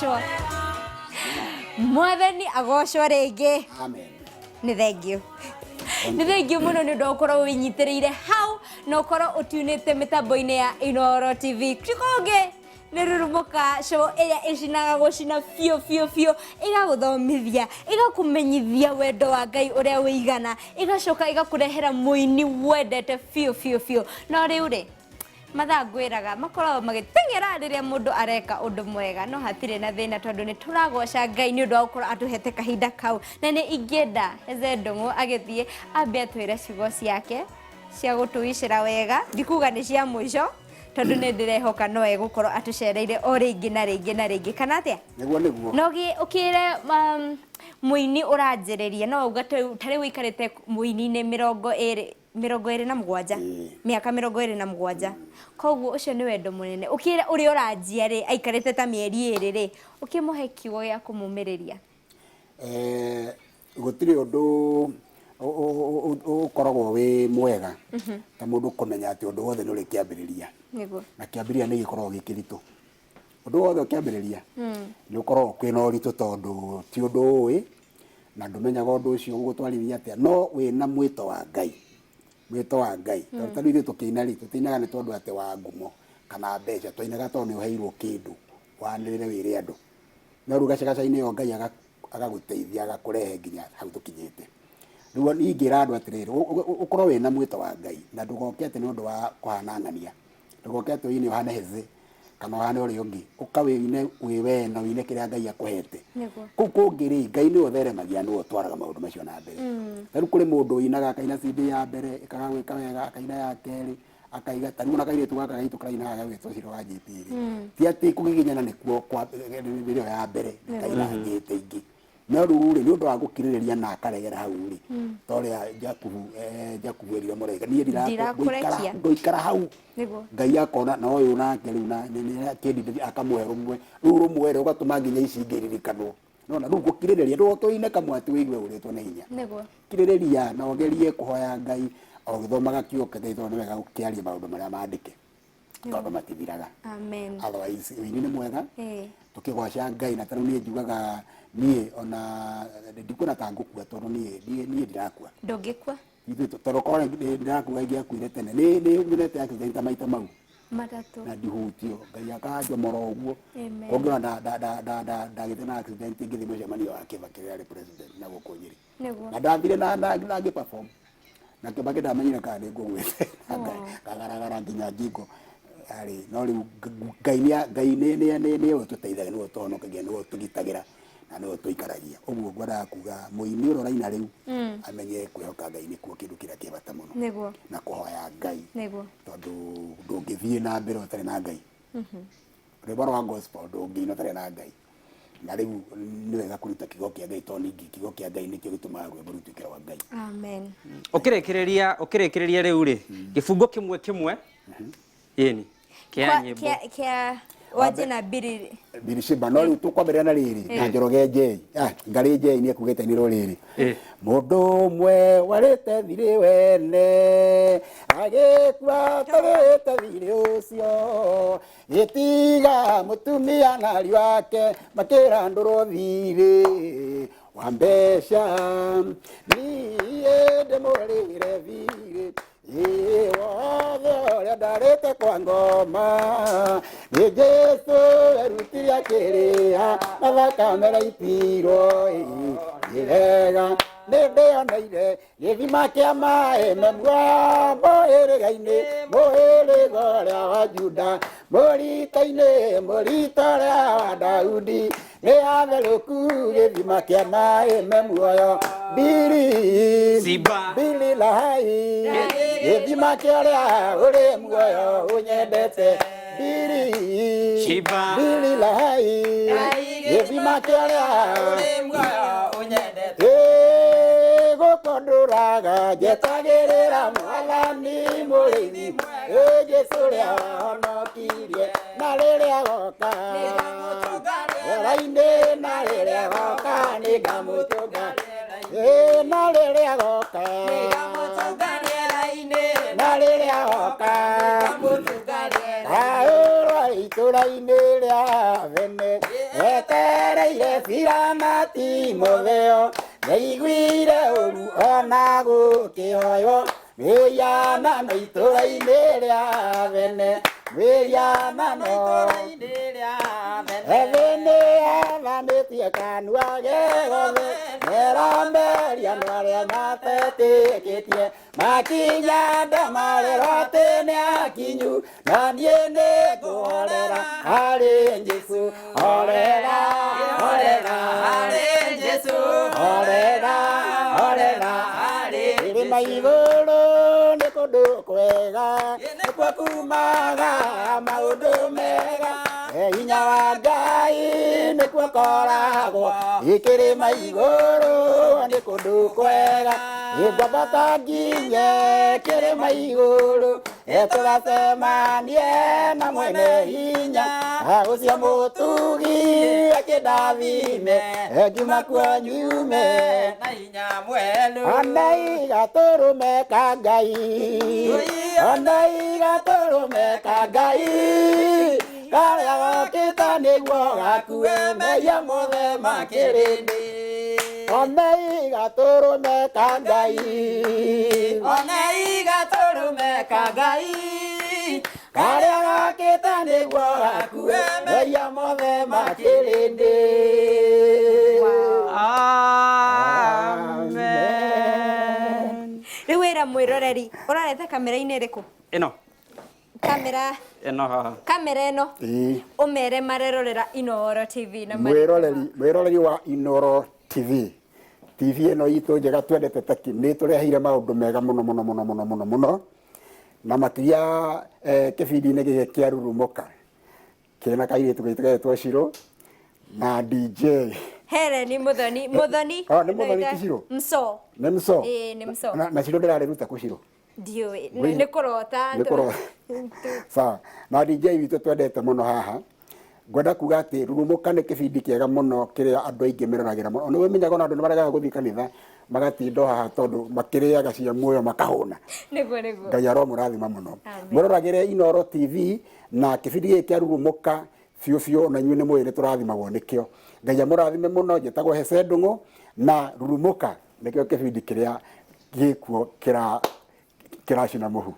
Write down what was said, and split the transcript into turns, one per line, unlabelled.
Agocwo. Mwathani agocwo rĩngĩ.
Amen.
Nĩ thengiũ. Nĩ thengiũ mũno nĩ ũndũ wa gũkorwo wĩnyitĩrĩire hau na ũkorwo ũtunĩte mĩtambo-inĩ ya Inooro TV. Kiugo ũngĩ nĩ Rurumũka show ĩrĩa ĩcinaga gũcina biũ biũ biũ, ĩgagũthomithia, ĩgakũmenyithia wendo wa Ngai ũrĩa wĩigana, ĩgacoka ĩgakũrehera mũini wendete biũ biũ biũ. No rĩu rĩ, mathaa ngwĩraga makoragwo magĩteng'era rĩrĩa mũndũ areka ũndũ mwega, no hatirĩ na thĩna tondũ nĩ tũragoca Ngai nĩ ũndũ wa gũkorwo atũhete kahinda kau. Na nĩ ingĩenda Heze Ndũng'ũ agĩthiĩ ambe atwĩre ciugo ciake cia gũtũicĩra wega, ndikuga nĩ cia mũico tondũ nĩ ndĩrehoka no egũkorwo atũcereire o rĩngĩ na rĩngĩ na rĩngĩ, kana atĩa?
Nĩguo nĩguo.
No ũkĩre mũini ũranjĩrĩria, no uga ta rĩu ũikarĩte mũini-inĩ 27, mĩaka 27, koguo ũcio nĩ wendo mũnene. Ũkĩre ũrĩa ũranjia rĩ, aikarĩte ta mĩeri 2 rĩ, ũkĩmũhe kiugo gĩa kũmũmĩrĩria.
Gũtirĩ ũndũ ũkoragwo wĩ mwega ta mũndũ kũmenya atĩ ũndũ wothe nĩ ũrĩ kĩambĩrĩria. Na kĩambĩrĩria nĩ gĩkoragwo gĩ kĩritũ. Ũndũ wothe ũkĩambĩrĩria nĩ ũkoragwo kwĩna ũritũ tondũ ti ũndũ ũĩ na ndũmenyaga ũndũ ũcio ũgũtwarithia atĩa, no wĩna mwĩto wa Ngai, mwĩto wa Ngai. Tondũ ta rĩu ithuĩ tũkĩina rĩ, tũtiinaga nĩ tondũ atĩ wa ngumo kana mbeca, twainaga tondũ nĩ ũheirwo kĩndũ wanĩrĩre wĩre andũ. No rĩu gacagaca-inĩ ĩyo Ngai agagũteithia agakũrehe nginya hau tũkinyĩte. Rĩu niĩ ingĩra andũ atĩrĩrĩ, ũkorwo wĩna mwĩto wa Ngai na ndũgoke atĩ nĩ ũndũ wa kũhana ng'ania, ndũgoke atĩ ũine ũhane heze kana ũhane ũrĩa ũngĩ, ũka wĩine wĩ we na ũine kĩrĩa Ngai akũhete. Kũu kũngĩ rĩ, Ngai nĩwe ũtheremagia, nĩwe ũtwaraga maũndũ macio na mbere. Ta rĩu kũrĩ mũndũ ũinaga akaina CD ya mbere ĩkaga gwĩka wega, akaina ya kerĩ, akaiga ta rĩu ona kairĩtu gaka gaitũ karainaga gagwĩtwo Ciro wa JP rĩ, ti atĩ kũgiginyana nĩkuo kwa nĩrĩo ya mbere, nĩ kainangĩte ingĩ. No rĩu rĩ, nĩ ũndũ wa gũkirĩrĩria na akaregera hau rĩ, ta ũrĩa Jakubu, Jakubu erire mũraika, niĩ
Ndirakũrekia.
ngũikara hau. Ngai akona na ũyũ nake rĩu na nĩ akĩndindĩria akamũhe rũmwe, rĩu rũmwe rĩ rũgatũma nginya ici ingĩ iririkanwo. Nona rĩu gũkirĩrĩria, ndũgoke ũine kamwe atĩ ũigue ũrĩtwo nĩ hinya. Kirĩrĩria na ũgerie kũhoya Ngai o ũgĩthomaga kiugo kĩa Ngai tondũ nĩ wega gũkĩaria maũndũ marĩa mandĩke tondũ matithiraga.
Amen.
Otherwise ũini nĩ mwega. Tũkĩgoca Ngai na tarĩu niĩ njugaga niĩ ona ndikuona ta ngũkua tondũ niĩ niĩ niĩ ndirakua.
Ndũngĩkua?
Ithuĩ tondũ korwo ndĩrakua ingĩakuire tene. Nĩ nĩ nyonete accident ta maita mau.
Matatũ.
Na ndihutio. Ngai akanjomora ũguo.
Amen.
Kũngĩona ndagĩte na accident ngĩthiĩ mũcemanio wa Kibaki rĩrĩa arĩ president na gũkũ Nyĩrĩ. Na ndathire na na na ngĩ perform. Na Kibaki ndamenyire kana nĩ ngũgwĩte. Ngagaragara nginya ngingo. Yarĩ no rĩu Ngai nĩ Ngai nĩ nĩ nĩ nĩwe ũtũteithagia, nĩwe ũtũhonokagia, nĩwe ũtũgitagĩra na nĩwe ũtũikaragia. Ũguo ngwendaga kuga mũini ũrĩa ũraina rĩu amenye kwĩhoka Ngai nĩkuo kĩndũ kĩrĩa kĩ bata mũno. Na kũhoya Ngai. Tondũ ndũngĩthiĩ na mbere ũtarĩ na Ngai. Rwĩmbo rwa gospel ndũngĩina ũtarĩ na Ngai. Na rĩu nĩ wega kũruta kiugo kĩa Ngai tondũ ningĩ kiugo kĩa Ngai nĩkĩo gĩtũmaga rwĩmbo rũtuĩke rwa Ngai.
Amen.
Ũkĩrĩkĩrĩria ũkĩrĩkĩrĩria rĩu rĩ, gĩbungo kĩmwe kĩmwe ĩni kĩa nyĩmbo.
Kĩa wanjie na Biri.
Birishiba no rĩu tũkwambĩrĩria na rĩrĩ na Njoroge Njei. Ngarĩ Njei nĩ ekugĩte nĩ rĩrĩ. Mũndũ ũmwe warĩte thirĩ wene agĩkua tarĩte thirĩ ũcio gĩtiga mũtumia na ariũ ake makĩrandũrwo thirĩ wa mbeca niĩ ndĩmũrĩre thirĩ ĩĩ wothe ũrĩa ndarĩte kwa ngoma nĩ Jesũ erutire akĩrĩha na thakame raitirwo ĩĩ nĩ wega nĩ ndĩoneire gĩthima kĩa maĩ me muoyo mũhĩrĩga-inĩ mũhĩrĩga ũrĩa wa Juda mũrita-inĩ mũrita ũrĩa wa Daudi nĩ atherũku gĩthima kĩa maĩ me muoyo Biri
Simba.
Biri lahai gĩthima kĩa ũrĩa ũrĩ muoyo ũnyendete Biri
Simba.
Biri lahai gĩthima kĩa ũrĩa
ũrĩ muoyo ũnyendete
Ĩ, gũkũ ndũraga njetagĩrĩra mwathani mũrĩithi Ĩ, Jesũ ũrĩa wahonokirie na rĩrĩa goka rĩera-inĩ na rĩrĩa goka nĩngamũtũnga Ĩ, na rĩrĩa goka na rĩrĩa goka ahũrwo itũra-inĩ rĩa bene. Nĩetereire Sila na Timotheo, nĩaiguire ũru ona gũkĩhoywo mĩhianano itũra-inĩ rĩa Bene, mĩhianano Ethĩ nĩathamĩtie kanua ge gothe, nĩarameria andũ arĩa matetĩkĩtie, makinya ndamarerwo atĩ nĩ akinyu, na niĩ nĩngũhorera harĩ Jesũ. Horera, horera
harĩ Jesũ.
Horera, horera
harĩ
Irĩma igũrũ nĩ kũndũ kwega, nĩkuo kumaga maũndũ mega. E, hinya wa Ngai nĩkuo koragwo, ikĩrĩma igũrũ nĩ kũndũ kwega. Ngwambata nginye kĩrĩma igũrũ, e, tũgacemanie na mwene hinya. Ah, ũcio mũtugi akĩndathime, e, ngiuma kuo nyume
na hinya mwelu.
Ona igatũrũme ka Ngai, ona igatũrũme ka Ngai, karĩa gokĩte nĩguo gakue mehia mothe ma kĩrĩndĩ. Ona igatũrũme ka Ngai,
Ona igatũrũme ka Ngai,
karĩa gokĩte nĩguo gakue mehia mothe ma kĩrĩndĩ.
Amen.
Rĩu wĩra mwĩroreri ũrorete kamera-inĩ ĩrĩkũ?
Ĩno.
Kamera.
Ĩno haha.
Kamera ĩno.
Ĩĩ.
Ũmere marerorera Inooro TV na
Mwĩroreri wa Inooro TV, TV ĩno itũ njega twendete taki nĩ tũreheire maũndũ mega mũno mũno mũno mũno mũno mũno, na makĩria kĩbindi-inĩ gĩkĩ kĩa Rurumũka kĩna kairĩtu gaitũ getwo Shiro na DJ
Helen Muthoni. Muthoni.
Oh, nĩ Muthoni ti Shiro?
Mso.
Nĩ Mso.
Ĩĩ, nĩ Mso.
Na Shiro ndĩrarĩruta kũ Shiro?
Ndiũĩ, nĩ kũrota.
Nĩ kũrota. Sawa. Na DJ witũ twendete mũno haha, ngwenda kuga atĩ Rurumũka nĩ kĩbindi kĩega mũno kĩrĩa andũ aingĩ meroragĩra mũno. Nĩ ũmenyaga ona andũ nĩ maregaga gũthiĩ kanitha magatinda o haha tondũ makĩrĩaga cia muoyo makahũna.
Nĩguo, nĩguo.
Ngai aromũrathima mũno.
Amen.
Mwĩroragĩre Inooro TV na kĩbindi gĩkĩ kĩa Rurumũka biũ biũ, na inyuĩ nĩ mũĩ nĩ tũrathimagwo nĩkĩo. Ngai amũrathime mũno. Njĩtagwo Hece Ndũng'ũ na Rurumũka nĩkĩo kĩbindi kĩrĩa gĩkuo kĩracina mũhu.